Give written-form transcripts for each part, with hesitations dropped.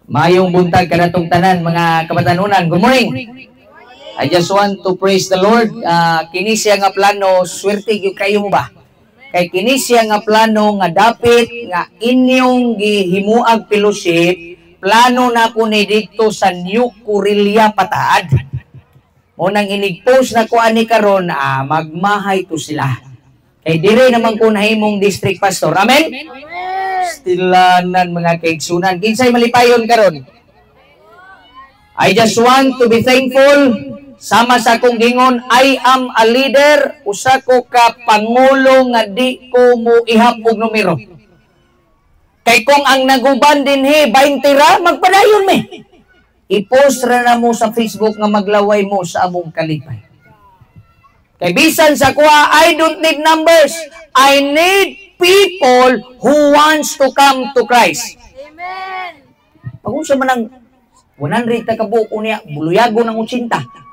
Maayong buntag kanatong tanan, mga kabatanunan. Good morning. I just want to praise the Lord. Kini siya nga plano, swerte gyud kayo mo ba? Kay kini siya nga plano nga dapit nga inyong gihimuag fellowship, plano na ko ni didto sa New Corella pataad. Mao nang inig-post na ko ani karon, magmahay to sila. Kay dire naman ko nahimong district pastor. Amen? Stilanan, mga kaigsunan. Kinsay malipayon karon? I just want to be thankful. Sama sa akong gingon, I am a leader, usa ko ka pangulo nga di ko mo ihap og numero. Kay kung ang naguban dinhi 20 ra, magpadayon mi. I-post ra na mo sa Facebook nga maglaway mo sa among kalipay. Kay bisan sa kuha, I don't need numbers. I need people who wants to come to Christ. Amen. Pag unsa man ang 100 ta kabuok unya, buluyago ng 80.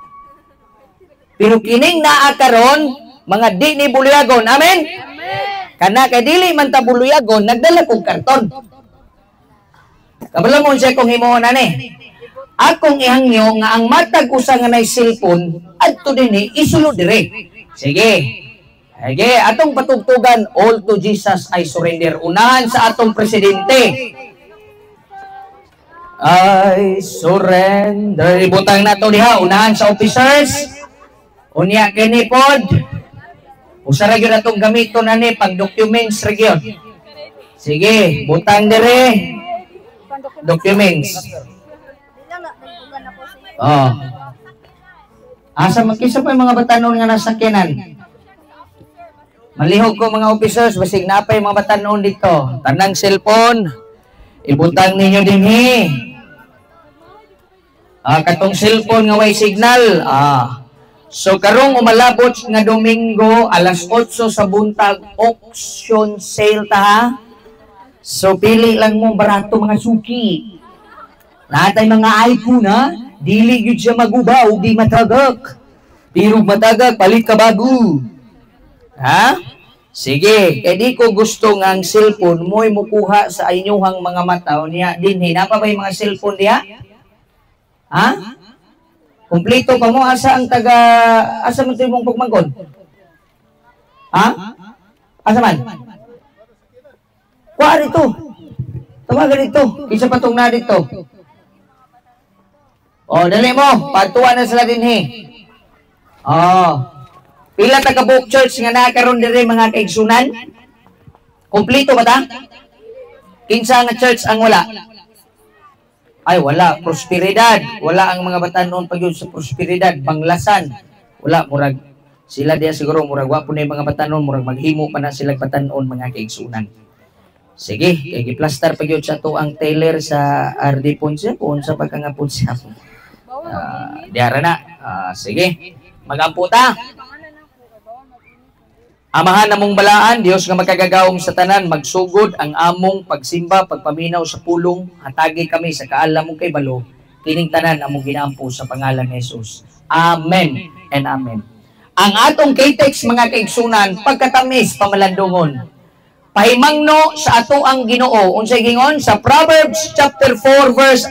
Pero kining naa karon, mga di ni buluyagon. Amen? Amen. Kana kay dili man ta buluyagon, nagdala kog karton. Kabalo mo siya kung himuon ani. Akong ihangyo nga ang matag usa nga nay cellphone adto dinhi, isulod dire. Sige. Sige, atong patugtugan "All to Jesus I Surrender". Unahan sa atong presidente. I surrender. Ibutang nato diha unahan sa officers. Unya kini pod. Usa ra gyud atong gamiton ani pag documents ra gyud. Sige, butang dire documents. Oh. Asa man kinsa pa yung mga batanon nga nasakyanan? Malihog ko, mga officers, basig napay mga batanon dito. Tanang cellphone, ibutang ninyo dinhi. Katong cellphone nga way signal. So karong umalabot nga Domingo alas 8 sa buntag, auction sale ta, ha. So pili lang mo barato, mga suki. Natay mga iPhone, ha, dili gyud siya maguba ug di matagak. Pero matagak, palit ka bago. Ha? Sige, kay di ko gusto nga ang cellphone mo'y mukuha sa inyuhang mga mata niya dinhi. Napa ba yung mga cellphone diha? Ha? Kompleto pa mo? Asa ang taga, asa man to imong pagmangkon? Ha? Asa man? Kuha dito. Tawagan dito. Kinsa pa tong na dito? Oh, dali mo. Patuwa na sila dinhi. Oh. Pila ta ka buok church nga nakaroon dire, mga kaigsunan? Kompleto ba ta? Kinsa nga church ang wala? Ay, wala. Prosperidad. Wala ang mga batanon pag sa Prosperidad. Banglasan. Wala. Murag sila diya siguro. Murag wa po na yung mga batanon. Murag maghimo pa na sila batanon, mga kaigsunan. Sige, kay giplastar pa gyud sa to ang tailor sa RD Ponce kung sa pagka nga Ponce. Diara na. Sige. Magampo ta. Amahan namong balaan, Dios nga makagagahom sa tanan, magsugod ang among pagsimba, pagpaminaw sa pulong, hatagi kami sa kaalam mong kaybalo, kining tanan among ginaampo sa pangalan ni Jesus. Amen and amen. Ang atong K-text, mga kaigsunan, pagkatamis pamalandungon. Pahimangno sa ato ang Ginoo. Unsay gingon sa Proverbs chapter 4 verse,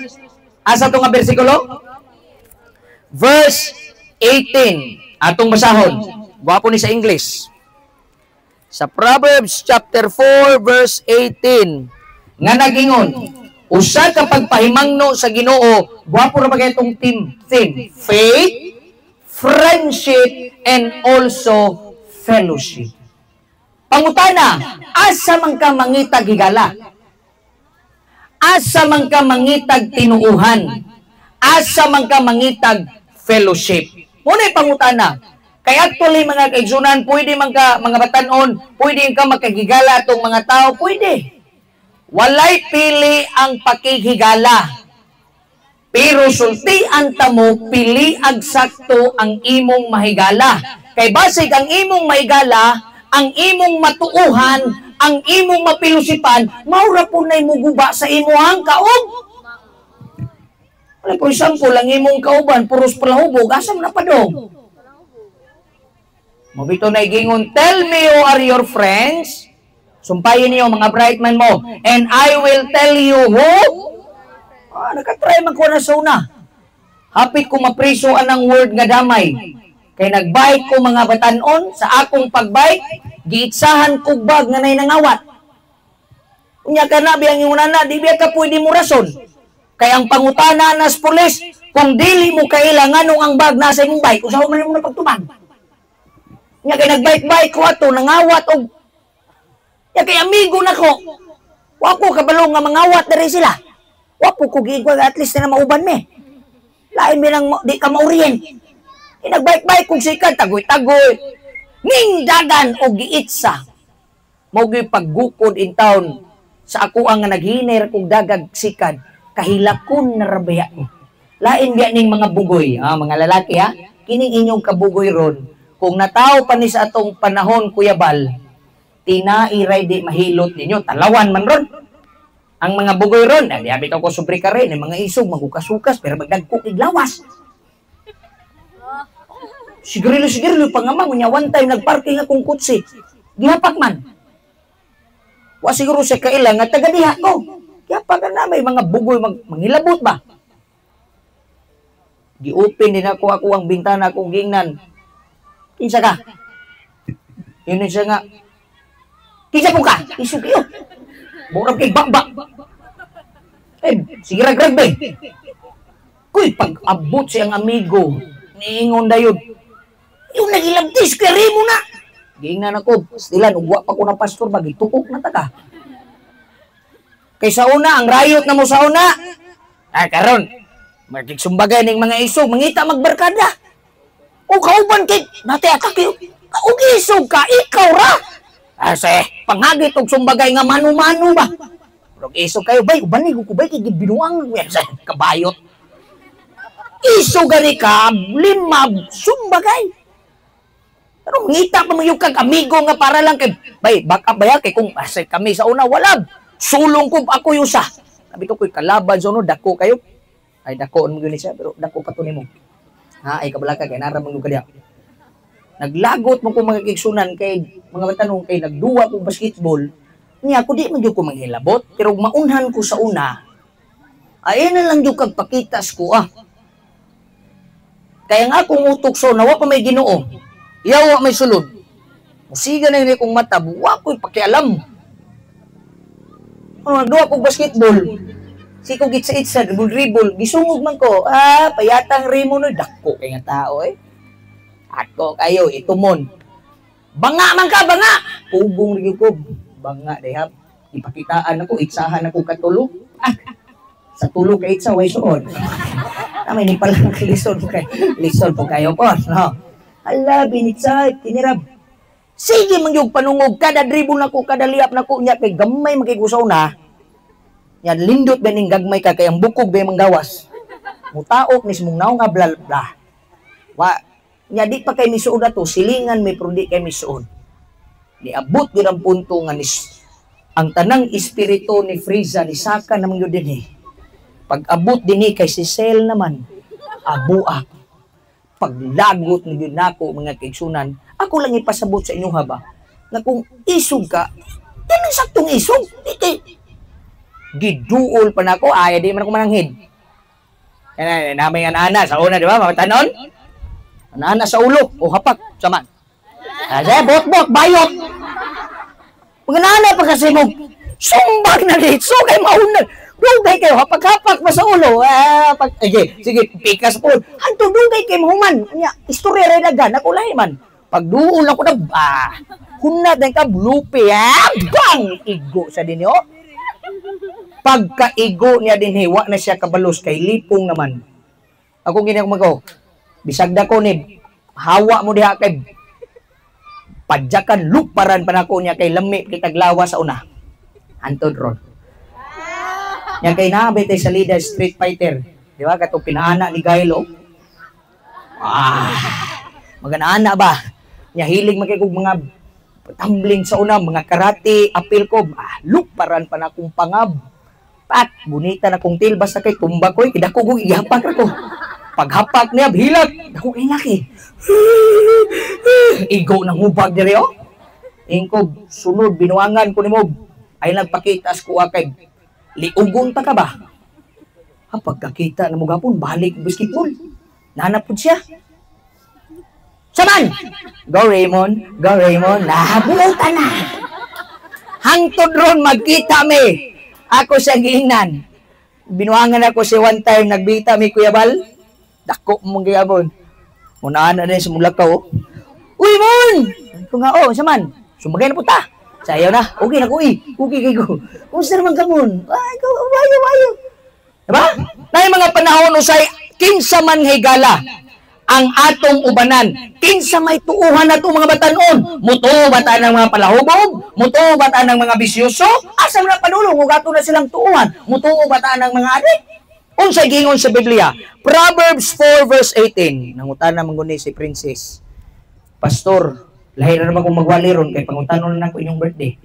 asa to nga bersikulo? Verse 18. Atong basahon. Gwapo ni sa English. Sa Proverbs chapter 4 verse 18 nga nagingon, usa ka pagpahimangno sa Ginoo, gwapo ra ba kay itong theme, faith, friendship and also fellowship. Pangutana, asa man ka mangitag higala? Asa man ka mangitag tinuuhan? Asa man ka mangitag fellowship? Muna pangutana. Kay actually, mga kaigsunan, pwede man ka, mga batanon, pwede ka makagigala atong mga tao, pwede. Walay pili ang pakighigala. Pero sultian ta mo, pili ag sakto ang imong mahigala. Kay basig ang imong mahigala, ang imong matuuhan, ang imong mapilusipan, maura po na'y muguba sa imuhang kaub. Wala, for example, ang imong kauban, puros palahubog, asa mo na padong? Mabito na gingon, "Tell me who are your friends." Sumpayin niyo mga bright man mo. "And I will tell you who." Ah, nakatry man ko na sa una. Hapit ko mapriso anang word nga damay. Kay nagbike ko, mga batanon, sa akong pagbike, giitsahan kog bag nga nay nangawat. Unya ka na biyang yung na, di biya ka pwede mo rason. Kay ang pangutana nas pulis, kung dili mo kaila nganong ang bag nasa imong bike, usaho man mo na pagtubag. Unya kay nagbike-bike ko ato, nangawat og nya kay amigo nako. Wa ko kabalo nga mangawat diri sila. Wa po ko giigwa, at least na mauban me. Lain mi lang di ka ma-orient. Eh, nagbike-bike kog sikat, tagoy-tagoy. Ning dagan og giitsa. Mao gyud paggukod in town sa ako ang nga naghinay kog dagag sikad, kahilakon na rabaya ko. Lain biya ning mga bugoy, ah, mga lalaki ha, kining inyong kabugoy ron, kung nataw pa ni sa atong panahon, Kuya Bal, tinairay di mahilot ninyo, talawan man ron. Ang mga bugoy ron, di abit ako sobre ka rin, mga isog, magukasukas, pero magdagko iglawas. Sigarilyo, sigarilyo, pangamang, unya one time, nagparking akong kutsi. Gihapak man. Wa siguro sa kaila nga taga diha ko. Gihapak na may mga bugoy, mangilabot ba? Gi-open din ako ako ang bintana akong gingnan. Kinsa ka? Yun siya nga. Kinsa po ka? Isog iyo. Murag kay bakbak. Eh, sige rag be. Kuy, pag-abot siyang amigo, niingon dayod. Yung nagilabtis, kaya mo na. Giingnan ako, stilan, ugwa pa ko ng pastor, bagi tukok na taka. Kay sa una, ang rayot na mo sa una. Ay, karon, magigsumbagay ning mga isog, mangita magbarkada. O kauban kay, nati atake, og isog ka, ikaw ra. Ase, panghagit og sumbagay nga manu-manu ba. Pero isog kayo, bay, ubanig ko bay, kay gibinuang, kabayot. Isog gani ka, lima, sumbagay. Pero ngita pa mo yung kag amigo nga para lang kay, bay, back up ba kay kung ase kami sa una, wala. Sulong ko ako yung sa. Sabi ko, ko'y kalaban sa uno, dako kayo. Ay, dako mo yun siya, pero dako pa to nimo. Ha, ay kabalaka, kay nara mo kadiya. Naglagot mo ko mga kigsunan kay mga batanong kay nagduwa ko basketball. Niya ako di man jud ko manghilabot, pero maunhan ko sa una. Ay na lang jud kag pakitas ko ah. Kaya nga akong utok so nawa pa may Ginoo. Yawa may sulod. Musiga na yun kong mata, wa ko'y pakialam. Ano, nagduwa ko basketball. Si ko gitsa-itsa, dribble-dribble, gisungog man ko. Ah, payatang rimo no, dako kay nga tao eh. Ako kayo, itumon. Banga man ka, banga! Pugong rin ko. Banga, dehap. Ipakitaan ako, itsahan ako katulo. Ah, sa tulo ka itsa, way suod. Tama, hindi pala lisod po kayo. Lisod po kayo po, no? Ala, binitsa, tinirab. Sige, mangyug panungog, kada dribble na ko, kada liap na ko, niya, kay gamay makigusaw na. Yan, lindot ba ning gagmay ka, kay ang bukog ba yung manggawas. Mutaok, mismong naong nga, bla, bla. Wa, nya di pa kay misuod ato, silingan may pero di kay misuod. Niabot gyud ang punto nga nis, ang tanang espiritu ni Frieza ni saka namang yun dinhi. Pag-abot dinhi kay si Cell naman, abuak. Paglagot ni yun nako mga kaigsunan, ako lang ipasabot sa inyo ha ba, na kung isog ka, yan ang saktong isog. Di kay giduol pa nako, ay di man ako mananghid. Yan na, may ana sa una, di ba? Mamatanon? Ana sa ulo, o hapak, saman. Kasi, bot-bot, bayot. Pag nana pa kasi mo, sumbag na dito, kay mauna. Dugay kayo, hapak-hapak pa sa ulo. Ah, pag, sige, sige, pikas po. Hanto, dugay kayo mahuman. Anya, istorya rin agad, ako lahi man. Pag duol ako na, ah, hunat na ka, lupi, ah, bang! Igo sa din oh. Pagkaigo niya din, wa na siya kabalos, kay lipong naman. Ako gini ako magaw. Bisag da ko ni, hawa mo diha kay padyakan, luparan pa nako niya kay lami kitaglawa sa una. Antod ron. Nya kay naabay tay sa Lida Street Fighter. Di ba katong pinaana ni Gailo? Ah, magana ba? Nya hilig man kay kog mga tumbling sa una, mga karate, apil ko, ah, luparan pa na akong pangab. Pat, bonita na kong til, basta kay tumba ko, kidako ko, ihapak ko. Paghapak niya, hilak, dako kay laki. Igo ng hubag diri oh. Ingko sunod binuangan ko nimo. Ay nagpakitas ko kay liugon ta ka ba? Ha, pagkakita na mo gapon, balik basketball. Nanap pud siya. Saman! Go Raymond, go Raymond. Nabuta na. Hangtod ron magkita mi. Ako siya giingnan. Binuangan ako si one time, nagbita mi, Kuya Bal. Dako mong giyabon. Munaan na din sa mulakaw. Uy, Mon! Ko nga, oh, saman. Sumagay na puta. Sayaw na. Okay na ko, eh. Okay kay ko. Kung naman ka, Mon? Ay, ko, wayo, wayo. Diba? Na mga panahon usay, kinsa man higala ang atong ubanan, kinsa may tuuhan nato mga batanon, mutuo ba ta ng mga palahubog, mutuo ba ta ng mga bisyoso, asa na padulong ug ato na silang tuuhan, mutuo ba ta ng mga adik? Unsay giingon sa Biblia? Proverbs 4 verse 18. Nangutana man guni si Princess. Pastor, lahi ra naman kung magwali ron kay pangutanon na nako inyong birthday.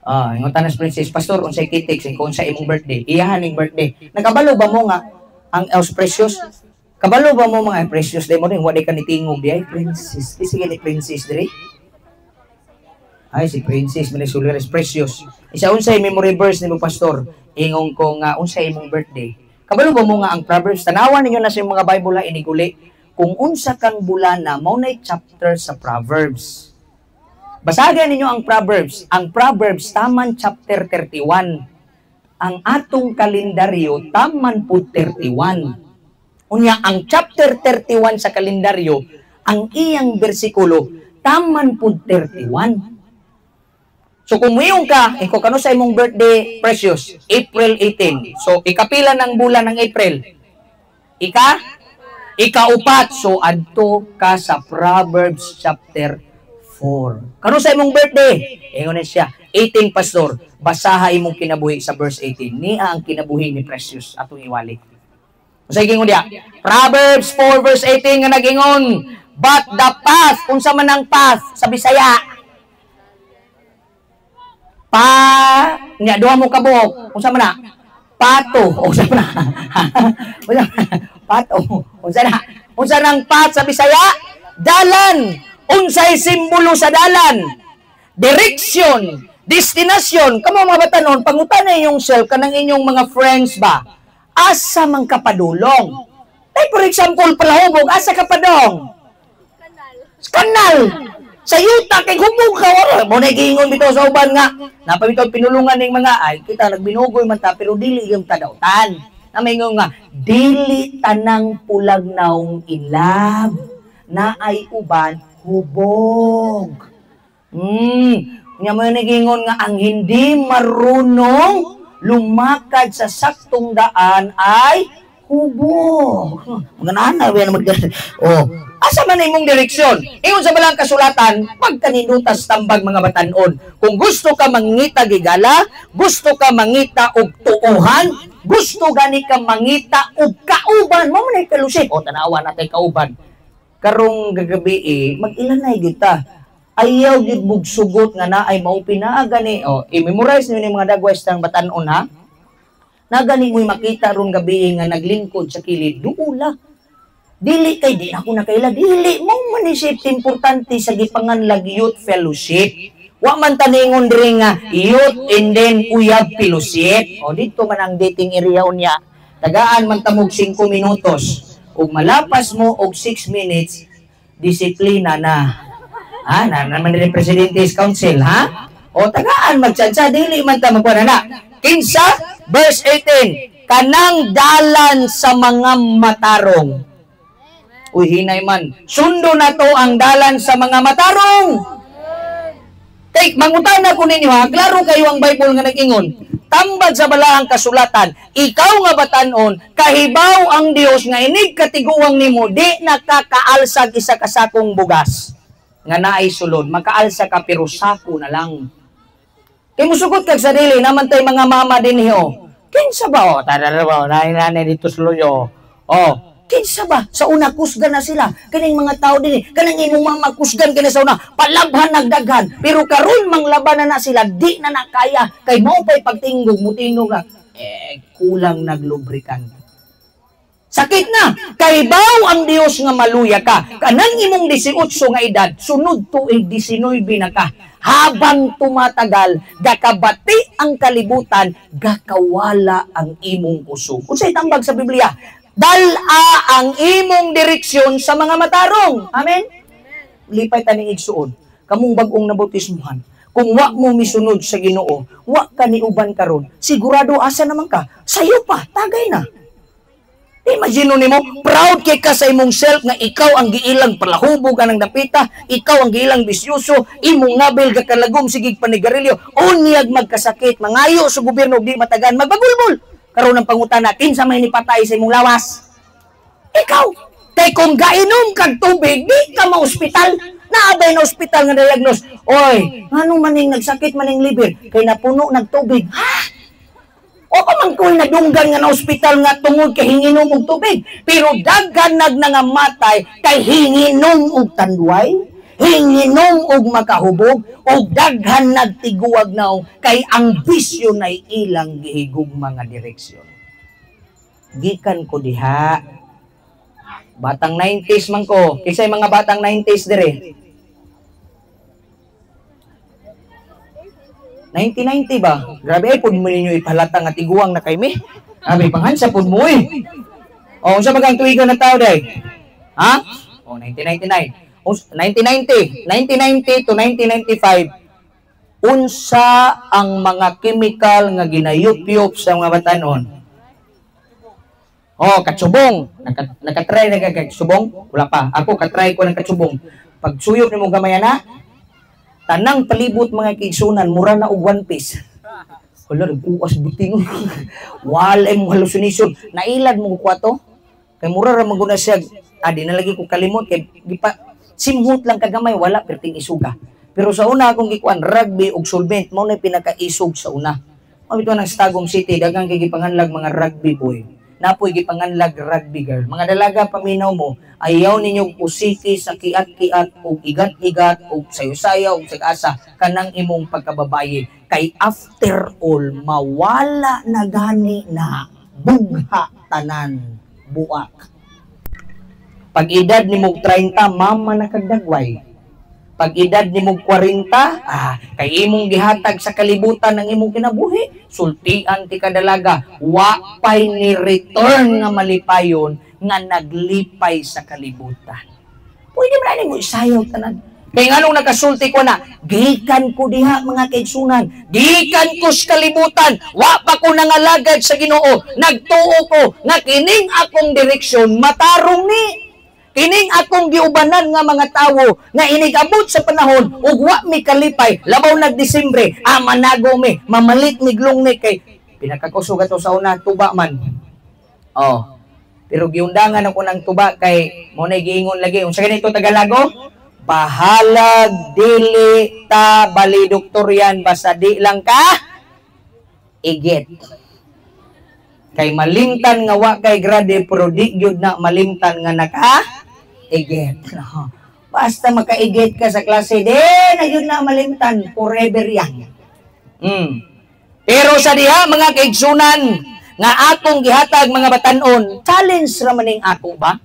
Ah, ingon si Princess, "Pastor, unsay kitiks kung unsa imong birthday?" Iyahan ning birthday. Nakabalo ba mo nga ang Els Precious? Kabalo ba mo mga Precious day mo rin, wa ka nitingog di ay Princess. Di sige ni Princess diri. Ay, si Princess man Sulires Precious. Isa, unsay memory verse nimo, Pastor? Ingon ko nga unsay imong birthday. Kabalo ba mo nga ang Proverbs, tanawan ninyo na sa mga Bible ha iniguli kung unsa kang bulana mao nay chapter sa Proverbs. Basahin ninyo ang Proverbs. Ang Proverbs taman chapter 31. Ang atong kalendaryo taman po 31. Unya ang chapter 31 sa kalendaryo, ang iyang bersikulo taman po 31. So kung muyon ka, ikaw kano sa imong birthday, Precious, April 18. So ikapila ng bulan ng April? Ikaupat. So adto ka sa Proverbs chapter 4. Kano sa imong birthday? Ingon na siya, 18, Pastor. Basaha imong kinabuhi sa verse 18. Niya ang kinabuhi ni Precious atong iwali. Unsay gingon diya? Proverbs 4 verse 18 nga nagingon, "But the path," unsa man ang path sa Bisaya? Pa, nya duha mo kabuok. Unsa man na? Pato. Unsa man na? Unsa pato? Unsa na? Unsa nang path sa Bisaya? Dalan. Unsay simbolo sa dalan? Direction, destinasyon. Kamo mga batanon, pangutana inyong self kanang inyong mga friends ba? Asa man ka padulong? Like for example, palahubog, asa ka padong? Kanal. Kanal. Sa yuta kay hubog ka wala. Mo na giingon bitaw sa uban nga napabitaw pinulungan ning mga ay kita nagbinugoy man ta pero dili yung tadautan. Na may ingon nga dili tanang pulag naong in love na ay uban hubog. Nya mo nagingon nga ang hindi marunong lumakad sa saktong daan ay hubog. Mga nana, mag oh. Asa man imong direksyon? Ingon sa balang kasulatan, pagkanindutas tambag mga batanon. Kung gusto ka mangita gigala, gusto ka mangita og tuohan, gusto gani ka mangita og kauban, mo man ay fellowship. O tanawa natay kauban. Karong gagabi eh, mag-ilanay gyud ta. Ayaw gyud bugsugot nga naay maupi na gani. O, i-memorize niyo ni mga dagway ng batanon ha. Na gani mo'y makita ron gabi nga naglingkod sa kilid, duula. Dili kay di ako nakaila, dili mo man ni siya importante sa gipanganlag youth fellowship. Wa man taningon diri nga youth and then uyab fellowship. O dito man ang dating area unya. Tagaan man tamog 5 minutos. Ug malapas mo og 6 minutes, disiplina na. Ha, na naman diri Presidente's Council, ha? O tagaan magtsansa, dili man ta magkuha na. Kinsa, verse 18, kanang dalan sa mga matarong. Uy, hinay man. Sundo na to ang dalan sa mga matarong. Kay, mangutana ko ninyo ha, klaro kayo ang Bible nga nag-ingon. Tambag sa balaang kasulatan, ikaw nga batanon, kahibaw ang Dios nga inig katiguang nimo, di nakakaalsag isa ka sakong bugas. Nga naay sulod, makaalsa ka pero sako na lang. Kay musugot kag sarili, naman tay mga mama din ho. Kinsa ba? O, tara ba? Nanay dito sluyo. Oh, kinsa ba? Sa una, kusgan na sila. Kaning mga tao din eh. Kanang imong mama, kusgan kini sa una. Palabhan nagdaghan. Pero karon manglaban na na sila, di na nakaya. Kay mao pa'y pagtinggog, mutingog na. Eh, kulang naglubrikant. Sakit na. Kay baw ang Dios nga maluya ka. Kanang imong 18 nga edad, sunod tuig 19 na ka. Habang tumatagal, gakabati ang kalibutan, gakawala ang imong kusog. Unsay tambag sa Biblia? Dala ang imong direksyon sa mga matarong. Amen? Lipay ta ni igsuon. Kamong bag-ong nabautismuhan, kung wa mo misunod sa Ginoo, wa ka ni uban karon, sigurado asa naman ka? Sayo pa, tagay na. Imagine nimo, proud kay ka sa imong self nga ikaw ang giilang palahubog anang dapita, ikaw ang giilang bisyoso, imong ngabil gakalagom sigig panigarilyo, unyag magkasakit, mangayo sa gobyerno di matagan, magbagulbol. Karon ang pangutana, kinsa may nipatay sa imong lawas? Ikaw. Kay kung gainom kag tubig, di ka ma-ospital. Naabay na ospital nga diagnose. Oy, nganong maning nagsakit maning liver? Kay napuno nagtubig. Ha? O pa man ko'y nadunggan nga na ospital nga tungod kay hinginom og tubig. Pero daghan nag nangamatay kay hinginom og tanduay, hinginom og makahubog, og daghan nagtiguwag naong kay ang bisyo nay ilang gihigugma mga direksyon. Gikan ko diha. Batang 90s man ko. Kinsay mga batang 90s dire? 1990 ba? Grabe ay pud mo ninyo ipalata nga tiguang na kay mi. Grabe panghansa pud mo eh. O unsa ba kang tuigan na tao day? Ha? O 1999. O 1990, 1990 to 1995. Unsa ang mga chemical nga ginayupyup sa mga batanon? Oh, katsubong. Nakatry na ka katsubong? Wala pa. Ako katry ko ng katsubong. Pag suyop nimo gamay na, tanang palibot mga kaigsunan, mura na og one piece. Wala, nagkuas buting. Wala mo hallucination. Nailad mo ko ato. Kay mura ra man guna siya. Ah, di na lagi ko kalimot. Kay gipa, simhot lang kagamay, wala perting isuga. Pero sa una akong gikuan, rugby ug solvent, mao na pinakaisog sa una. Mao bitaw nang Tagum City, daghang kay gipanganlag mga rugby boy. Napoy gipanganlag rugby girl. Mga dalaga, paminaw mo, ayaw ninyong usiki sa kiat-kiat o igat-igat o sayo-sayo o sag-asa kanang imong pagkababaye. Kay after all, mawala na gani na bugha tanan buak. Pag edad ni mong 30, mama na kagdagway. Pag edad ni mong 40, kay imong gihatag sa kalibutan ng imong kinabuhi, sultian ti kadalaga, wa pay ni return nga malipayon nga naglipay sa kalibutan. Pwede man nimo isayaw tanan. Kay nganong nakasulti ko na, gikan ko diha mga kaigsunan, gikan ko sa kalibutan, wa pa ko nangalagad sa Ginoo, nagtuo ko nga kining akong direksyon matarong ni. Kining akong giubanan nga mga tawo nga inigabot sa panahon ug wa mi kalipay, labaw nag Disyembre, manago mi, mamalit mi glong ni kay pinakakusog ato sa una tuba man. Oh. Pero giundangan ako ng tuba kay mo nay giingon lagi unsa ganito Tagalago? Bahalag dili ta balidoktoryan basta di lang ka igit. Kay malimtan nga wa kay grade pero di gyud na malimtan nga naka igit. No. Basta makaigit ka sa klase, di na gyud na malimtan forever yan. Pero sa diha mga kaigsunan nga atong gihatag mga batan-on, challenge ra man ning ako ba?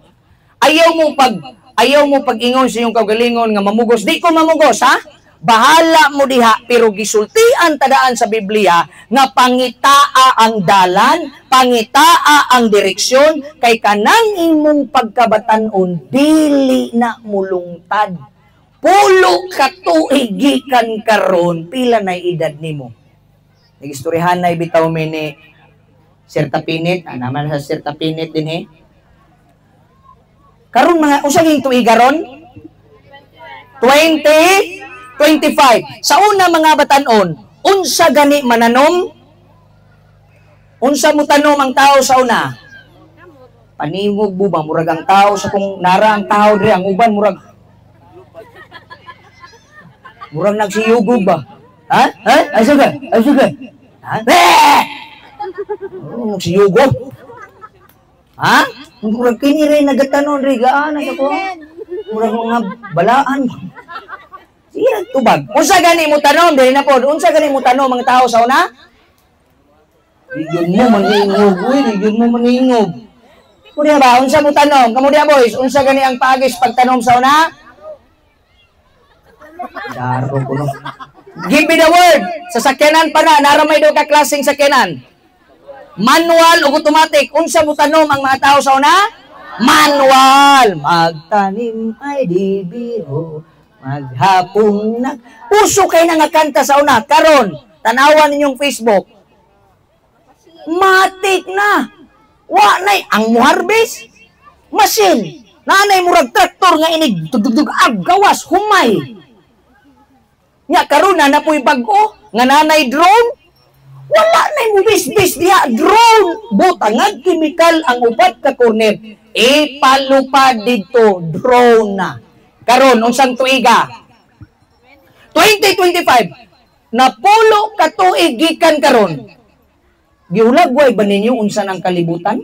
Ayaw mo pag-ingon sa iyong kaugalingon nga mamugos. Di ko mamugos, ha? Bahala mo diha, pero gisultian tadaan sa Biblia nga pangitaa ang dalan, pangitaa ang direksyon, kay kanang imong pagkabatan-on dili na mulungtad. Pulo ka tuig gikan karon, pila na edad nimo? Nagistoryahan na bitaw mi ni Sir Tapinit, naman sa Sir Tapinit din he. Karon mga unsa ging tuiga ron? 20 25. Sa una mga batanon, unsa gani mananom? Unsa mo tanom ang tao sa una? Panimog mo ba? Murag ang tao sa kung nara ang tao diri, ang uban murag murag nagsiyugog ba? Ha? Ha? Ay suga? Ay suga? Ha? Eh! Oh, nagsiyugog. Ha? Murag kini rin nagatanon rin gaan sa ko. Murag mga balaan. Sige, tubag. Unsa gani mo tanom diri na pod? Unsa gani mo tanom ang tao sa una? Di mo maningog, uy, di mo maningog. Kamo ba, unsa mo tanom? Kamo diha boys, unsa gani ang paagis pagtanom sa una? Daro ko, no. Give me the word. Sa sakyanan pa na, naramay daw ka klaseng sakyanan. Manual o automatic. Unsa mo tanom ang mga tao sa una? Manual. Magtanim ay di biro. Maghapon na. Uso kay na nga kanta sa una. Karon, tanawan ninyong Facebook. Matik na. Wa nay ang muharbis. Machine. Nanay murag traktor nga inig dugdugdug ag gawas humay. Nya karon na napoy bag-o nga nanay drone. Wala nay mo bis diha drone. Butangag kemikal ang upat ka corner. Ipalupad didto drone na. Karon unsang tuiga? 2025. Napulo ka tuig gikan karon. Gihulagway ba ninyo unsa nang kalibutan?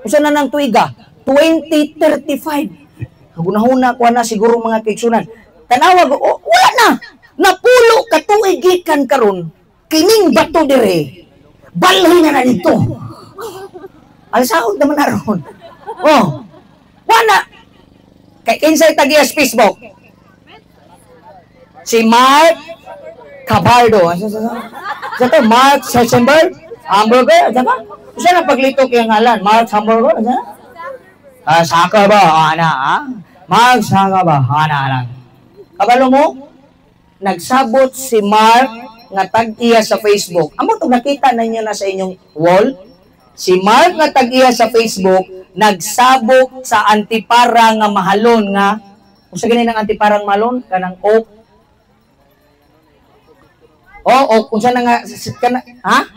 Unsa na nang tuiga? 2035. Hunahuna ko na siguro, mga kaigsunan. Tanawa ko, oh, wala na. Napulo ka tuig gikan karon. Kining bato dire. Balhin na na dito. Alsahod naman na ron. Oh. Wala. Kay kinsay tag-iya sa Facebook? Si Mark Cabardo. Asa sa sa? Sa to Mark Zuckerberg? Hamburger? Asa ba? Usa na paglito kay ngalan? Mark Hamburger? Asa? Ah, saka ba? Ana, ah? Mark saka ba? Ana lang. Kabalo mo? Nagsabot si Mark nga tag-iya sa Facebook. Amo to nakita na niyo na sa inyong wall. Si Mark nga tag-iya sa Facebook nagsabok sa antipara nga mahalon nga, unsa gani ng antiparang mahalon, kanang oak. Oh, oak, unsa na nga kana, ha?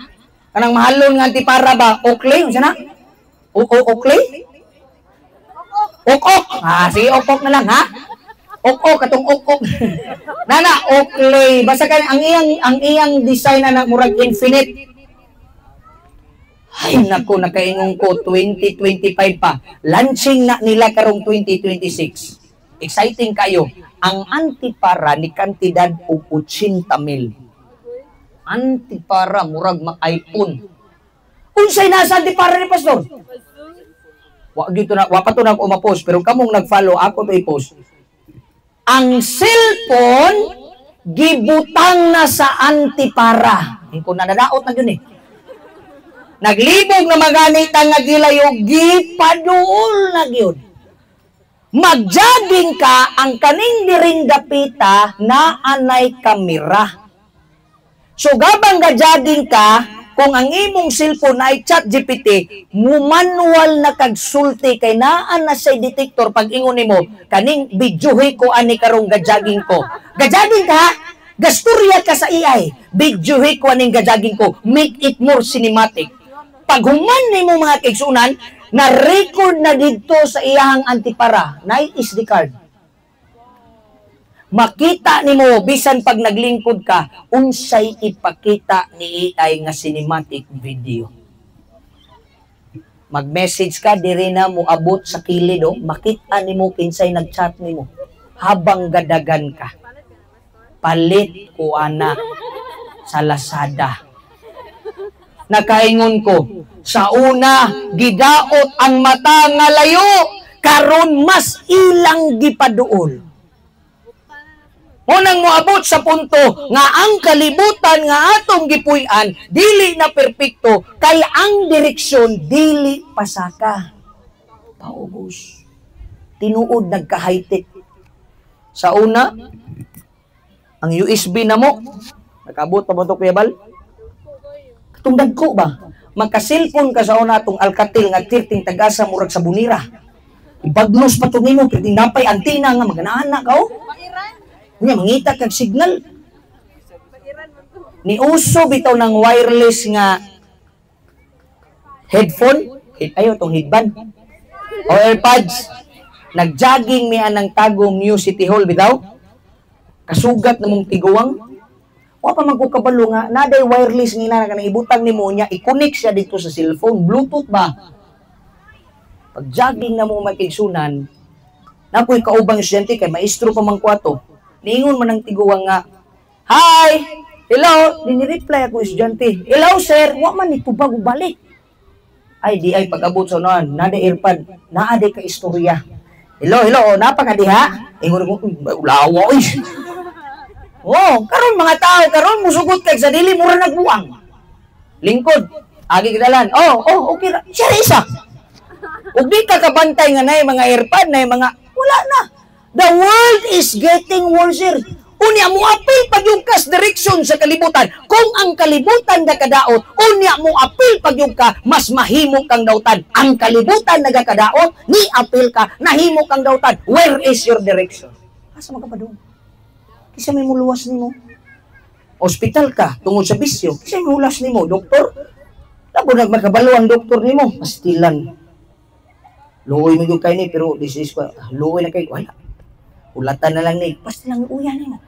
Kanang mahalon nga antipara ba? Oakley, unsa na? O o Oakley? Ok ok. Ah, sige, ok ok na lang, ha? Ok ok katong ok ok. Nana Oakley, basta kan ang iyang design na na murag infinite. Ay nako, nakaingon ko 2025 pa. Launching na nila karong 2026. Exciting kayo. Ang antipara ni kantidad og 80 mil. Antipara murag mag-iPhone. Unsay nasa antipara ni pastor? Wa gyud to na, wa pa to na ako ma-post, pero kamong nag-follow ako to i-post. Ang cellphone gibutang na sa antipara. Ingko na nadaot na yun eh. Naglibog na maganit ang nga gilayo, gipaduol na gyud. Magjogging ka, ang kaning diring dapita na anay kamera. So gabang ga-jogging ka, kung ang imong cellphone ay Chat GPT, mu manual na kagsulti kay naa na say detector. Pag ingon nimo, "Kaning videohi ko ani karong ga-jogging ko." Ga-jogging ka, gasturya ka sa AI. "Videohi ko aning ga-jogging ko, make it more cinematic." Pag human nimo, mga kaigsunan, na record na didto sa iyahang antipara, na SD card. Makita nimo bisan pag naglingkod ka unsay ipakita ni AI nga cinematic video. Mag-message ka diri na moabot sa kilid, oh, makita nimo kinsay nag-chat nimo habang gadagan ka. "Palit ko ana sa Lazada." Nakaingon ko, sa una gidaot ang mata nga layo, karon mas ilang gipaduol. Unang moabot sa punto nga ang kalibutan nga atong gipuy-an dili na perpekto kay ang direksyon dili pasaka. Paubos. Tinuod nagka-high-tech. Sa una, ang USB na mo, nakabot pa ba ito, Kuya Bal? Katong dagko ba? Maka-cellphone ka sa una, atong Alcatel nga tirting tagasa murag sa bunira. Ibagnos pa to nimo, pirting napay antina nga maganaan ka, oh. Nya mangita kag signal. Ni uso bitaw ng wireless nga headphone, ayo tong headband o AirPods. Nagjogging mi anang Tagum New City Hall bitaw. Kasugat na mong tiguang. Wa pa man ko kabalo nga naday wireless nga ina kanang ibutang nimo nya i-connect siya dito sa cellphone, Bluetooth ba. Pag jogging na mo, magigsunan, nakoy kaubang estudyante kay maestro pa man ko ato. Niingon man ang tiguang nga, "Hi! Hello!" Nini-reply ako estudyante, "Hello, sir!" Wa man ni tubag og balik. Ay, di ay pag-abot sa unahan, nada earpod, naa ka istorya. Hello, hello, oh, naa pa ka diha? Ingon ko, "Lawa oy." Oh, karon mga tao karon musugot kag sa dili mura nagbuang. Lingkod, agi kadalan. Oh, okay ra. Siya ra isa. Ug di ka kabantay nga nay mga airpod, nay mga wala na. The world is getting worse. Unya mo apil pagyud kas direksyon sa kalibutan. Kung ang kalibutan nagkadaot, unya mo apil pagyud ka, mas mahimo kang dautan. Ang kalibutan nagakadaot, ni apil ka, nahimo kang dautan. Where is your direction? Asa man ka padung? Kinsa may muluwas nimo? Hospital ka tungod sa bisyo. Kinsa may mulas nimo? Doktor? Labo nagmakabalo ang doktor nimo. Pastilan. Luoy mo yung kay ni, pero this is luoy na kay wala. Ulatan na lang ni, pastilan uya nimo.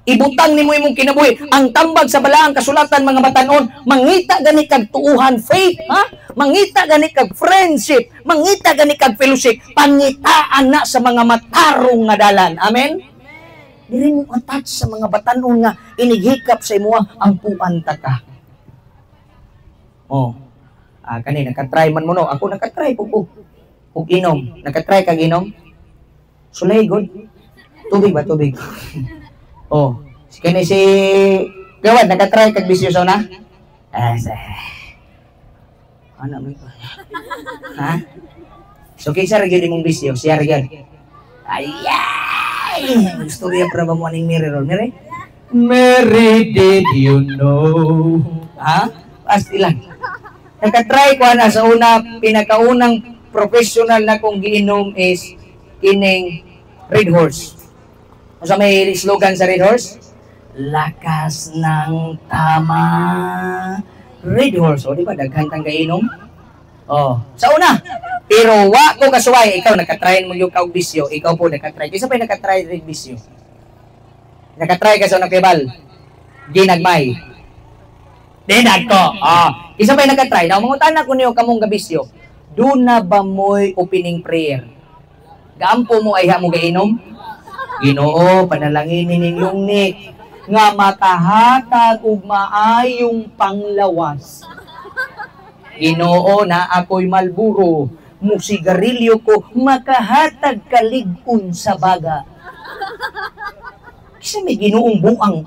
Ibutang nimo imong kinabuhi. Ang tambag sa balaang kasulatan, mga batanon, mangita gani kag tuuhan, faith, ha? Mangita gani kag friendship, mangita gani kag fellowship, pangitaan na sa mga matarong nga dalan. Amen? Dili mo attach sa mga batanon nga inighikap sa imuha ang puan ta ka. Oh. Ah, kani nakatry man mo, no. Ako nakatry po ko. Og inom. Nakatry kag inom? Sulay god. Tubig ba, tubig? Oh, si kani si Gawad, nakatry kag bisyo sa una? Ah, sa. Ano mo ito? Ha? So kinsa ra gyud imong bisyo? Siya ra gyud. Ay! Gusto niya para ba mo aning Mary ron? Mary? Mary, did you know? Ha? Pastilan. Nakatry ko na sa una, pinakaunang professional na kong giinom is kining Red Horse. Unsa may slogan sa Red Horse? Lakas ng tama. Red Horse. O, di ba? Daghan kang kainom? Oh, sa una. Pero wa ko kasuway. Ikaw, nakatry mo yung kaug bisyo. Ikaw po, nakatry. Kinsa pa nakatry rin bisyo? Nakatry ka sa unang kibal? Ginagmay. Dinag ko. Ah, kinsa pa nakatry? Now, mangutana ko niyo kamong gabisyo. Duna ba mo'y opening prayer? Gaampo mo ay mo gainom? Ginoo, panalangin ninyong ni nga makahatag og maayong panglawas. Ginoo, na ako'y Marlboro, musigarilyo ko, makahatag kalig-on sa baga. Kasi may Ginoong buang.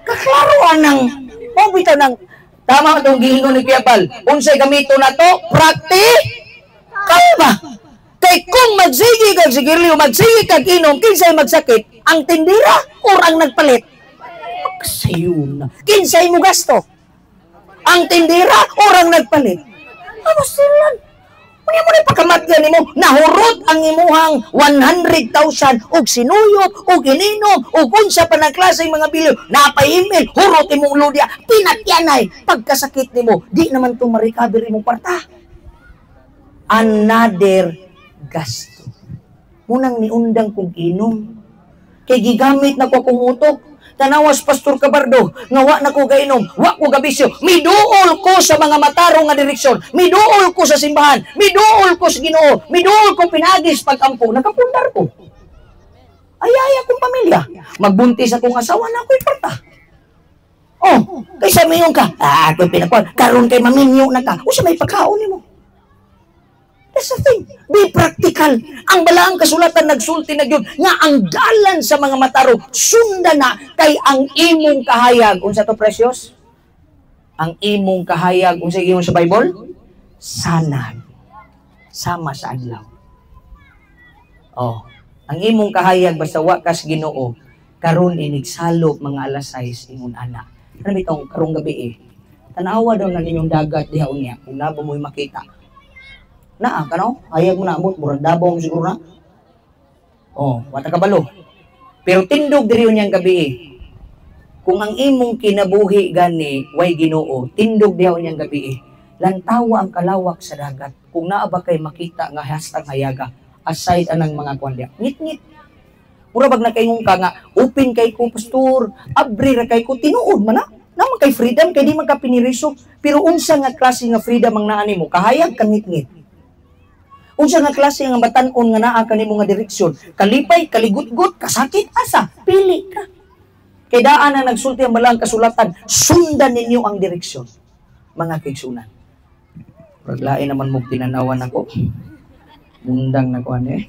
Kaklaroan ng, oh, bitaw ng, tama itong giingon ni Kuya Bal. Unsay gamito na to? Prakti? Kaya ba? Kay kung magsige kag sigarilyo, magsige kag inom, kinsay magsakit? Ang tindira or ang nagpalit? Magsayon na. Kinsay mo gasto? Ang tindira or ang nagpalit? Ano sila? Unya mo na pakamatyan nimo, nahurot ang imuhang 100,000 og sinuyop, og ininom, og unsa pa ng klaseng mga bilyo, napay-email, hurot imong lodya, pinatyanay, pagkasakit nimo, di naman to ma-recover imong kwarta. Another gasto. Munang niundang kong inom. Kay gigamit na ko akong utok. Tanawas, Pastor Cabardo, nga wa na ko gainom, wa ko gabisyo. Miduol ko sa mga matarong nga direksyon. Miduol ko sa simbahan. Miduol ko sa Ginoo. Miduol ko pinagis pagampo. Nakapundar ko. Ay, ay, akong pamilya. Magbuntis akong asawa na ako'y kwarta. Oh, kaysa mayon ka, ah, ako'y pinakuan. Karon kay maminyo na ka. Usa may pagkaon nimo. That's the thing. Be practical. Ang balaang kasulatan nagsulti na yun nga ang dalan sa mga matarong sunda na kay ang imong kahayag. Unsa to, precious? Ang imong kahayag unsa giingon sa Bible? Sanag. Sama sa adlaw. Oh, ang imong kahayag basta wa kas Ginoo karon inigsalop mga alas 6 ingon ana. Ano bitong karong gabi eh. Tanawa daw na ninyong dagat diha unya kung nabo mo'y makita. Naa kano? Hayag mo na amot, murag Davao mo siguro na. Oh, wata kabalo. Pero tindog diri unyang gabi eh. Kung ang imong kinabuhi gani way Ginoo, tindog diha unyang gabi eh. Lantawa ang kalawak sa dagat. Kung naa ba kay makita nga #hayaga aside anang mga kwan diha. Ngit-ngit. Mura bag nakaingon ka nga open kay ko, pastor, abri ra kay ko, tinuod man na. Naman kay freedom kay di man ka piniriso. Pero unsa nga klase nga freedom ang naa nimo? Kahayag ka ngit-ngit. Unsa nga klase nga batan-on nga naa kanimo nga direksyon? Kalipay, kaligutgot, kasakit, asa? Pili ka. Kay daan ang nagsulti ang balaang kasulatan, sundan ninyo ang direksyon. Mga kaigsunan. Raglain naman mo tinanawan ako. Mundang na kuan eh.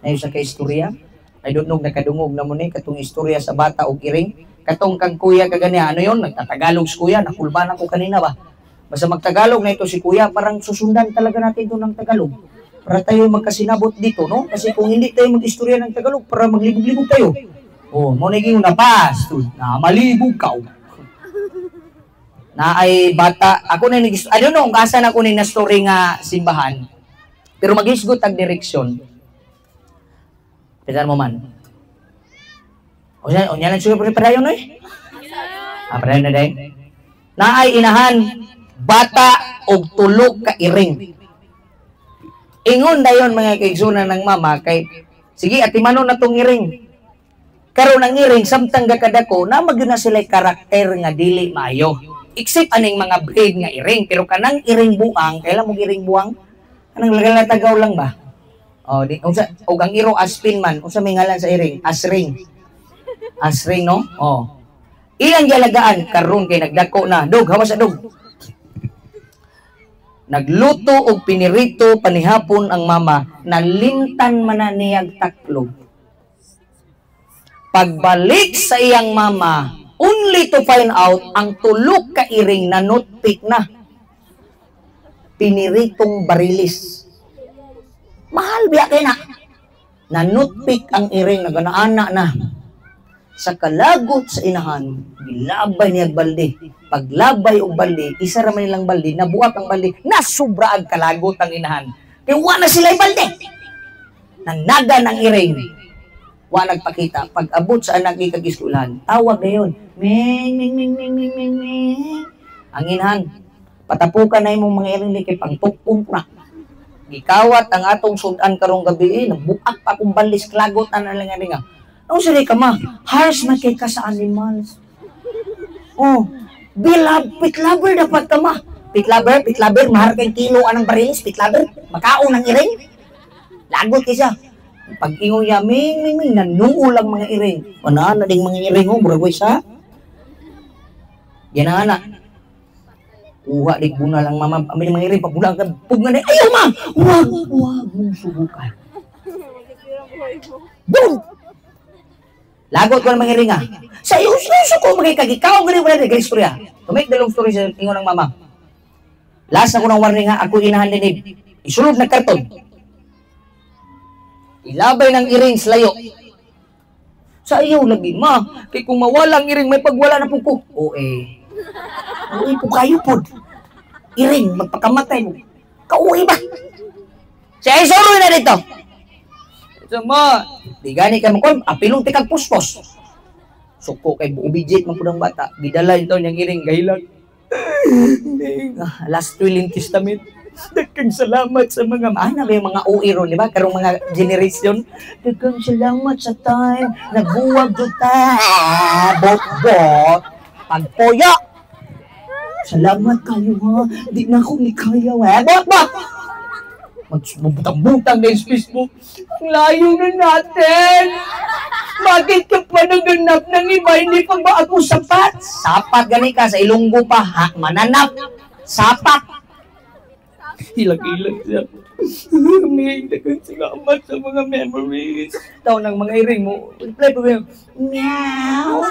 Ayo sa kay istorya. I don't know, nakadungog na mo ni katong istorya sa bata og iring. Katong kang kuya kaganiya, ano yon? Nagtatagalog si kuya, nakulban ako kanina ba? Basta magtagalog na ito si kuya, parang susundan talaga natin ito ng Tagalog. Para tayo magkasinabot dito, no? Kasi kung hindi tayo mag-istorya ng Tagalog, para maglibog-libog tayo. Oh, mo na na pastor, na malibog ka. Na ay bata, ako na nag, I don't know kung asa na ako ni na story nga simbahan. Pero maghisgot ang direksyon. Pitan mo man. O siya, o niya lang siguro padayon eh. Ah, padayon na day. Naay inahan bata og tulo ka iring. Ingon dayon mga kaigsunan ng mama kay sige atimanon na tong iring. Karon ang iring samtang gakadako na magyud na sila karakter nga dili maayo. Except aning mga breed nga iring, pero kanang iring buang, kailan mo iring buang? Kanang lagalatagaw lang ba? Oh, di unsa og ang iro aspin man, unsa may ngalan sa iring? Asring. Asring, no? Oh. Ilang gialagaan karon kay nagdako na. Dog, hawas sa dog. Nagluto og pinirito panihapon ang mama, nalimtan man na niyag taklob. Pagbalik sa iyang mama, only to find out ang tulok ka iring na nutpick na. Piniritong barilis. Mahal biya kay na. Nanutpik ang iring, naganaana na. Sa kalagot sa inahan, gilabay niya balde. Paglabay og balde, isa ra man nilang balde, nabuak ang balde, nasubra ang kalagot ang inahan. Kay wa na sila balde. Nanaga ng iring. Wa nagpakita. Pag abot sa anak ikag-eskwelahan, tawag na yun. Ming, ming, ming, ming, ming, ming, ming. Ang inahan, patapukan na imong mga iring kay pangtukong na. Gikawat ang atong sudan karong gabi, eh, nabuak pa akong balis, klagot na nalang nga. Ano sila ka ma? Harsh man kay ka sa animals. Oh, bilab, pitlaber dapat ka ma. Pitlaber, pitlaber, mahar kay kilo anang barilis, pitlaber, makaon ang iring. Lagot kay siya. Pag ingon niya, ming, ming, ming, nanuol ang mga iring. Wala na ding mga iring, oh, murag sa. Yan ang anak. Kuha di bunal ang mama, amin mga iring, pagbulang ka, pug na ayaw ma! Huwag, huwag mong subukan. Don't! Lagot ko ng mga iring ah. Sa iyo, suso ko, magkikagikaw, ganun wala rin, istorya. To make the long story sa ingon ng mama. Last ako ng warning ha, ako inahan dinig. Isulod na karton. Ilabay ng iring sa layo. Sa iyo lagi, ma. Kay kung mawala ang iring, may pagwala na po ko. O eh. Uy po kayo po. Iring, magpakamatay mo. Kauwi ba? Siya isuroy na dito. So ma, di gani ka mo, apilong tikag puspos. Suko kay buubijit man pud ang bata. Gidala ito niyang iring, gahilag. Last will and testament. Daghang salamat sa mga na may mga UI ron, di ba? Karong mga generation. Daghang salamat sa time. Nagbuwag jud ta. Bot-bot. Pagpuyo. Salamat kayo ha. Di na ako ni kaya. Eh, bot-bot. Magbutang-butang na yung Facebook. Ang layo na natin. Bakit ka pa naganap ng iba? Hindi pa ba ako sapat? Sapat gani ka sa Ilonggo pa. Ha? Mananap. Sapat. Ilag-ilag siya. May daghang salamat sa mga memories. Taw ng mga iring mo. Reply pa ba? Meow.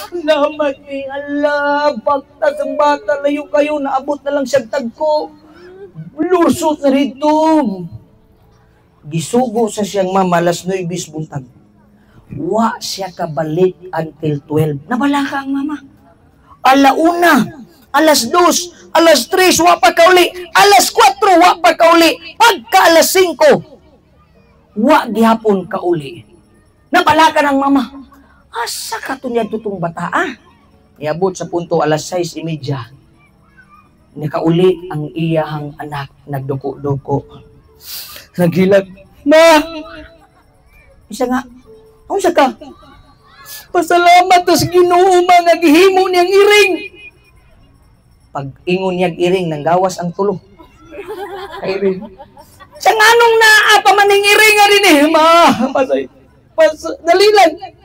Salamat ni Allah. Baktas ang bata. Layo kayo. Naabot na lang siyang tagko. Lusot na rito. Gisugo sa siyang mama alas 9 buntag. Wa siya kabalik until 12. Nabala ka ang mama. Alauna, alas 2, alas 3, wa pa kauli. Alas 4, wa pa kauli. Pagka alas 5, wa gihapon kauli. Nabala ka ng mama. Asa ka to niya tutong bata, ah? Niabot sa punto alas 6:30. Nakauli ang iyahang anak, nagduko-duko. Naghilag, ma! Isa nga, unsa ka? Pasalamat tas Ginoo ma nga gihimo niyang iring. Pag ingon niyang iring, nanggawas ang tulo. Iring. Sa nganong naa pa man ning iring nga rin eh, ma. Pasay, pas, dali lang.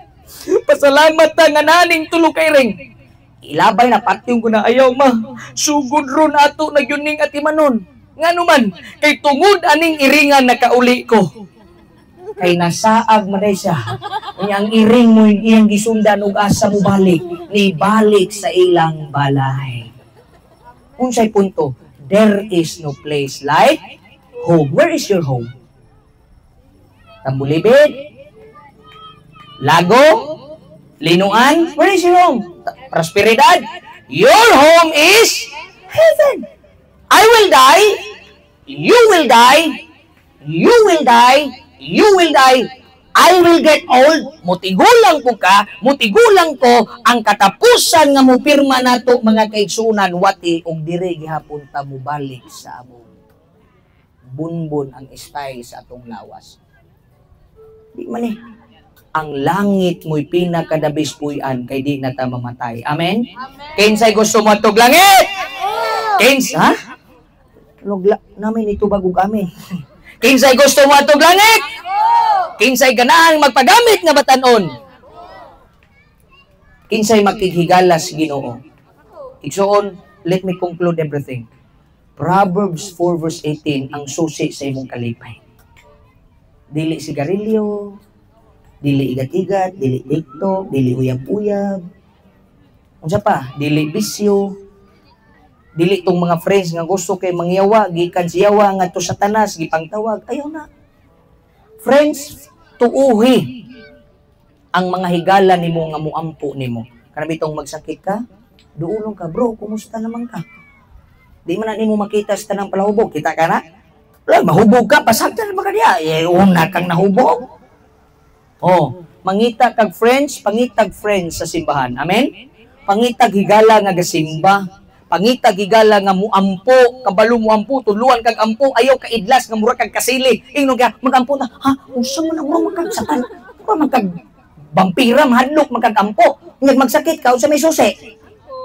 Pasalamat ta nga naning tulo ka iring. Ilabay na patyon ko na, ayaw ma. Sugod ron ato na gyud ning atimanon. Ngano man, kay tungod aning iringan nakauli ko. Kay nasaag man day siya. Unya ang iring mo iyang gisundan ug asa mo balik, ni balik sa ilang balay. Unsay punto? There is no place like home. Where is your home? Tambulibid? Lago? Linuan? Where is your home? Prosperidad? Your home is heaven. I will die. You will die. You will die. You will die. I will get old. Mutigulang ko ka, mutigulang ko, ang katapusan nga mupirma nato, mga kaigsunan, wati og dire gihapon ta mubalik sa among bunbon ang style sa atong lawas. Di man eh. Ang langit mo'y pinakadabis puy-an kay di na ta mamatay. Amen? Amen. Kinsay gusto mo atog langit? Kins, ha? Lugla namin ito bagog amin. Kinsay gusto mo atog langit? Kinsay ganahan magpagamit nga batanon? Kinsay makighigala sa Ginoo? Igsoon, let me conclude everything. Proverbs 4 verse 18 ang susi sa imong kalipay. Dili sigarilyo, dili igat-igat, dili TikTok, dili uyab-uyab. Unsa pa? Dili bisyo. Dili tong mga friends nga gusto kay mangyawa, gikan siyawa ngadto sa Satanas, gipangtawag. Ayaw na. Friends, tuuhi ang mga higala nimo nga muampo nimo. Kana bitong magsakit ka, duulong ka, "Bro, kumusta naman ka?" Di man na nimo makita sa tanang palahubog. Kita ka na? Wala, mahubog ka, pasagdan ba ka diya? Eh, una kang nahubog. Oh, mangita kag friends, pangitag friends sa simbahan. Amen? Pangitag higala nga gasimba. Pangitag higala nga muampo, kabalo muampo, tuluan kag ampo, ayaw ka idlas nga mura kag kasili. Ingnon ka, magampo na, ha? Unsa man ang mura kag satan? Mura man kag vampira, mahadlok man kag ampo. Ngag magsakit ka, unsa may susi?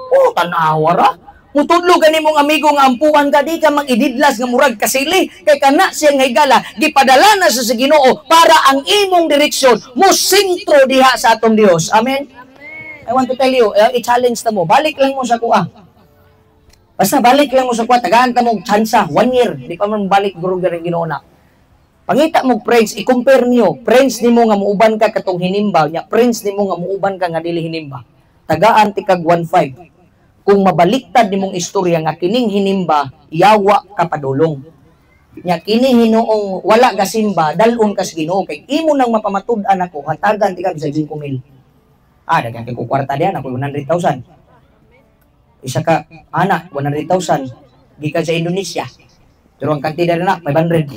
Oh, tanawa ra. Mutudlo gani mong amigo nga ampuan ka, di ka mag-ididlas nga murag kasili. Kay kana siya nga higala, gipadala na sa Ginoo para ang imong direksyon mo sentro diha sa atong Dios. Amen? I want to tell you, i-challenge ta mo. Balik lang mo sa kuha. Basta balik lang mo sa kuha, tagaan ta mo og tsansa, one year, di pa man balik guro gani Ginoo na. Pangita mo friends, i-compare niyo, friends nimo nga muuban ka katong hinimba, nya friends nimo nga muuban ka nga dili hinimba. Tagaan ti kag 1.5. Kung mabaliktad nimong istorya nga kining hinimba, yawa ka padulong. Nya kini hinuong wala gasimba, dalon ka sa Ginoo kay imo nang mapamatud-an ako, hatagan ti kag 5 mil. Ah, daghan kay ko kwarta diyan, ako 100,000. Isa ka anak, 100,000 gikan sa Indonesia. Pero ang kantidad na 500.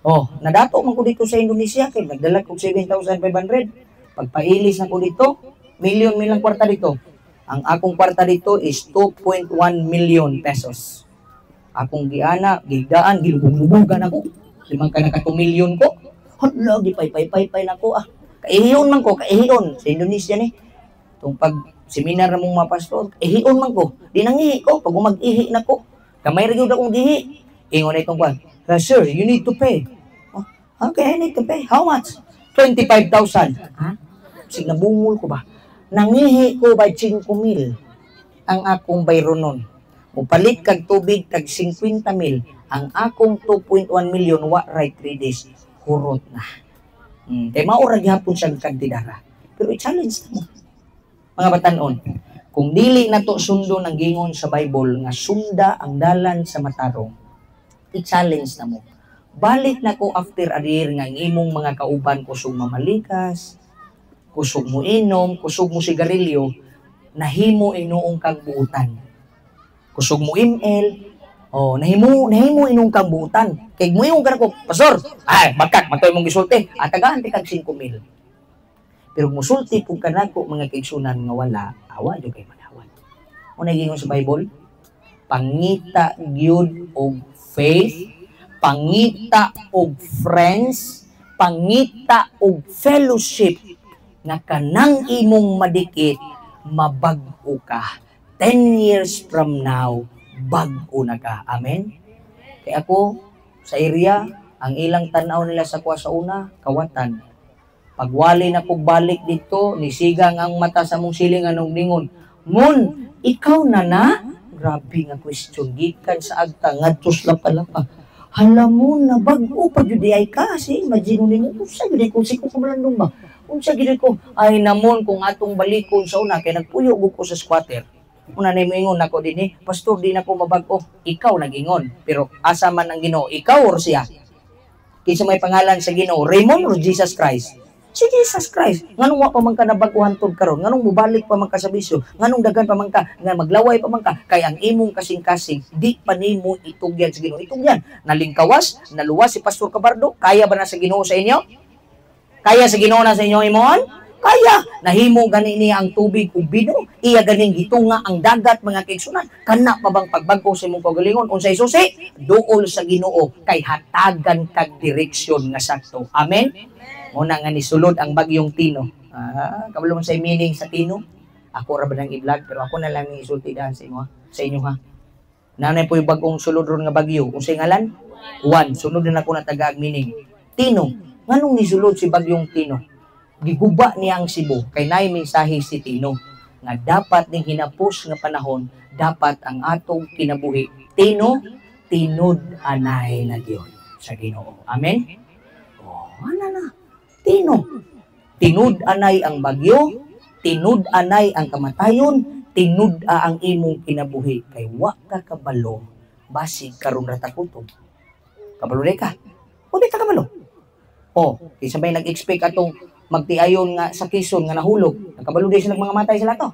Oh, nadato man ko dito sa Indonesia kay nagdala kog 7,500. Pagpailis na ko dito, milyon milang kwarta dito. Ang akong kwarta dito is 2.1 million pesos. Akong giana, gigdaan, gilubog-lubogan ako. Limang ka naka 2 million ko. Hala, gipay-pay-pay-pay na ko ah. Kaihiyon man ko, kaihiyon. Sa Indonesia ni. Tung pag seminar na mong mga pastor, ihion man ko. Di nangihi ko, pag umag-ihi na ko. Kamay ra gyud akong gihi. Ingon na itong kwan. "Sir, you need to pay." "Oh, okay, I need to pay. How much?" "25,000." Ha? Sig nabungol ko ba? Nangihi ko by 5 mil ang akong bayronon. Mupalit kag tubig tag 50 mil. Ang akong 2.1 million wa right 3 days. Hurot na. Kay mao ra gihapon siyang kantidara. Pero i-challenge na mo. Mga batanon, kung dili na to sundon ang gingon sa Bible nga sunda ang dalan sa matarong, i-challenge na mo. Balik na ko after a year nga ang imong mga kauban kusog mamalikas, kusog mo inom, kusog mo sigarilyo, nahimo inuong kag buutan. Kusog mo ML, oh, nahimo nahimo inuong kang buutan. Kay muingon ka ko, "Pastor, ay, bakak matoy mong gisulti, atagaan ti kag 5 mil." Pero musulti pug kanako, mga kaigsunan, nga wala, awa jud kay manawad. Una gingon sa Bible, pangita gyud og faith, pangita og friends, pangita og fellowship nga kanang imong madikit mabag-o ka. 10 years from now, bag-o na ka. Amen? Kaya ako, sa area, ang ilang tanaw nila sa kuha sa una, kawatan. Pagwali na kog balik dito, nisigang ang mata sa mong siling anong ningon. Mon, ikaw na na? Grabe nga question gikan sa agta ngadto sa lapa-lapa. Hala mo na bag-o pa jud ay ka si imagine nimo unsa jud ko si ko kamalandong ba? Unsa gyud ko ay namon kung atong balikon sa una kay nagpuyo gud ko sa squatter. Una na moingon nako dinhi, "Pastor, di na ko mabag-o." Ikaw nag-ingon, pero asa man ang Ginoo, ikaw or siya? Kinsa may pangalan sa Ginoo, Raymond or Jesus Christ? Si Jesus Christ. Nganong wa pa man ka nabag-uhan tud karon? Nganong mubalik pa man ka sa bisyo? Nganong daghan pa man ka nga maglaway pa man ka? Kay ang imong kasing-kasing di pa nimo itugyan sa Ginoo. Itugyan. Nalingkawas, naluwas si Pastor Cabardo, kaya ba na sa Ginoo sa inyo? Kaya sa Ginoo na sa inyo imon? Kaya nahimo gani niya ang tubig ug bino, iya ganing gitunga ang dagat, mga kaigsunan. Kana pa bang pagbag-o sa imong kaugalingon? Unsay susi? Duol sa Ginoo kay hatagan kag direksyon nga sakto. Amen. Muna nga nisulod ang bagyong Tino. Ah, kabalo mo sa meaning sa Tino? Ako ra ba nang i-vlog pero ako na lang ni isulti dahan sa imo ha? Sa inyo ha. Nanay po yung bagong sulod ron nga bagyo. Unsay ngalan? Juan. Sunod na ako na tagaag meaning. Tino. Nganong nisulod si bagyong Tino? Giguba niya ang Cebu kay naay mensahe si Tino nga dapat ning hinapos nga panahon, dapat ang atong kinabuhi Tino tinud anay na gyud sa Ginoo. Amen. Oh, ana na. Tino. Tinud anay ang bagyo, tinud anay ang kamatayon, tinud-a ang imong kinabuhi kay wa ka kabalo basig karon ra ta kutob. Kabalo di ka? O di ta kabalo. Oh, kinsa may nag-expect atong magtiayon nga sa Quezon nga nahulog? Nakabalo di sila mga matay sila to.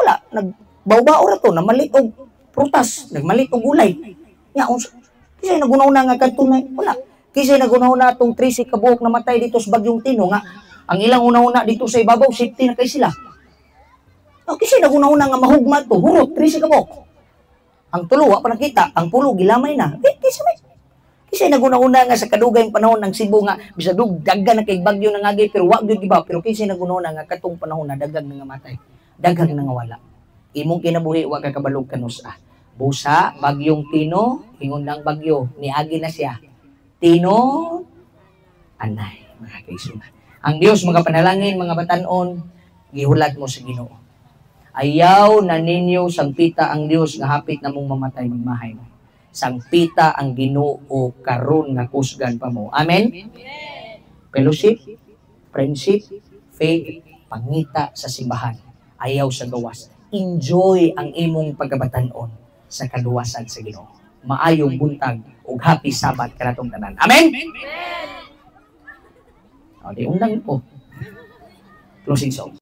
Wala, nagbawbao ra to, namalit og prutas, nagmalit og gulay. Nya unsa kinsa naguna-una nga kadto na wala. Kinsa naguna-una atong 13 ka buok namatay dito sa bagyong Tino nga ang ilang una-una dito sa ibabaw, safety na kay sila. O kinsa naguna-una nga mahugma to, hurot 13 ka buok. Ang tulo wa pa nakita, ang pulo gilamay na. Eh, kinsa may kinsa naguna-una nga sa kadugayng panahon ng Cebu nga bisag daghan na kay bagyo nangagi pero wa gyud gibaw, pero kinsa naguna-una nga katong panahon na daghang nangamatay, daghang nangawala? Imong kinabuhi wa ka kabalog kanus-a. Busa bagyong Tino, ingon lang bagyo, niagi na siya. Tino anay, mga kaigsunan. Ang Dios mga panalangin, mga batanon, gihulat mo sa Ginoo. Ayaw na ninyo sangpita ang Dios nga hapit na mong mamatay, magmahay mo. Sangpita ang Ginoo karon nga kusgan pa mo. Amen. Fellowship, friendship, faith, pangita sa simbahan. Ayaw sa gawas. Enjoy ang imong pagkabatanon sa kaluwasan sa Ginoo. Maayong buntag ug happy Sabbath kanatong tanan. Amen. O, di undang ko. Closing song.